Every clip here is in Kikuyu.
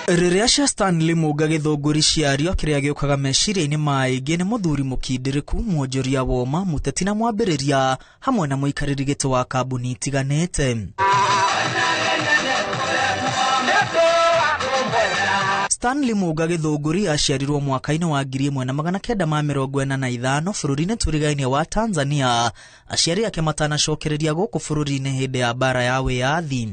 Rĩrĩa cia Stanley Mũnga Gĩthũngũri ciario, kĩrĩa gĩũkaga meciria-inĩ ma aingĩ nĩ mũthuri mũkindĩrĩku, mwonjoria woma, mũteti na mwambĩrĩria hamwe na mũikarĩri gĩtĩ wa kambuni itiganĩte. Stanley Mũnga Gĩthũngũri aciarirwo mwaka-inĩ wa 1945 bũrũri-inĩ tũrigainie wa Tanzania, aciari ake matanacokereria gũkũ bũrũri-inĩ hĩndĩ ya mbara ya wĩyathi.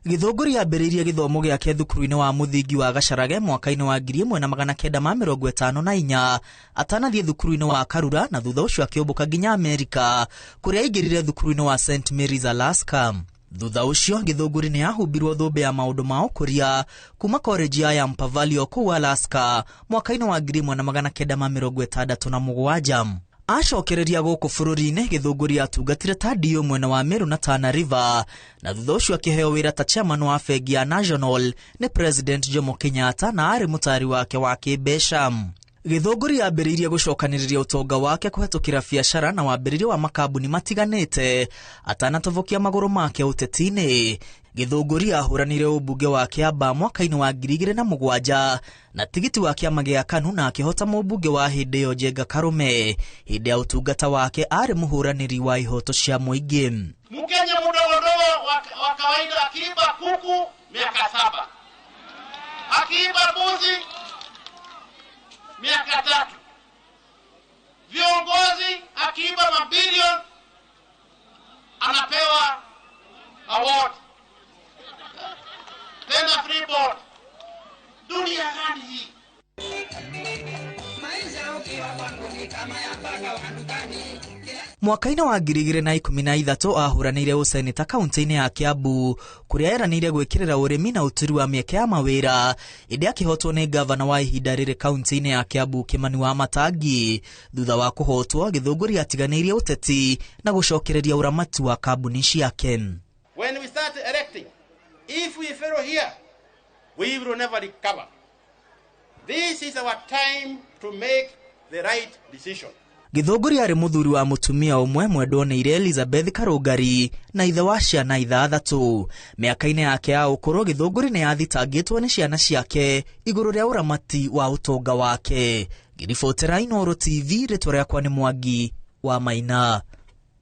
Gĩthũngũri ambĩrĩirie gĩthomo gĩake thukuru-inĩ wa mũthingi wa Gacharage mwaka-inĩ wa 1954 atanathiĩ thukuru-inĩ wa Karura, na thutha ũcio akĩũmbũka nginya Amerika kũrĩa aingĩrire thukuru-inĩ wa St Mary's, Alaska. Thutha ũcio Gĩthũngũri nĩ ahumbirwo thũmbĩ ya maũndũ ma ũkũria kuma college ya Yampa Valley o kũu Alaska mwaka-inĩ wa 1967. Acokereria gũkũ bũrũri-inĩ, Gĩthũngũri atungatire ta DO mwena wa Meru na Tana River, na thutha ũcio akĩheo wĩra ta chairman wa bengi ya National nĩ President Jomo Kenyatta, na arĩ mũtari wake wa kĩmbeca. Gĩthũngũri ambĩrĩirie gũcokanĩrĩria ũtonga wake kũhetũkĩra biacara na wambĩrĩria wa makambuni matiganĩte atanatobokia magũrũ make ũteti-inĩ. Gĩthũngũri ahũranire ũmbunge wa Kĩambaa mwaka-inĩ wa 2007 na tigiti wa kĩama gĩa KANU, na akĩhota mũmbunge wa hĩndĩ ĩyo Njenga Karume. Hĩndĩ ya ũtungata wake arĩ mũhũranĩri wa ihoto cia mũingĩ. Mkenya mdogodogo wa kawaida akiiba kuku miaka 7, akiiba mbuzi miaka 3, viongozi akiiba mabilioni anapewa award, tena free board. Dunia gani hii? Mwaka-inĩ wa 2013 ahũranĩire ũseneta kaunti-inĩ ya Kiambu kũrĩa eranĩire gwĩkĩrĩra ũrĩmi na ũturi wa mĩeke ya mawĩra, ĩndĩ akĩhotwo nĩ ngavana wa ihinda rĩrĩ kaunti-inĩ ya Kiambu Kimani wa Matangi. Thutha wa kũhotwo, Gĩthũngũri atiganĩirie ũteti na gũcokereria ũramati wa kambuni ciake. When we start erecting, if we fail here, we will never recover. This is our time to make the right decision. Gĩthũngũri arĩ mũthuri wa mũtumia ũmwe mwendwo nĩ Elizabeth Karũngari na ithe wa ciana 6. Mĩaka-inĩ yake ya ũkũrũ, Gĩthũngũri nĩ athitangĩtwo nĩ ciana ciake igũrũ rĩa ũramati wa ũtonga wake. Ngĩribotera Inooro TV, rĩtwa rĩakwa nĩ Mwangi wa Maina.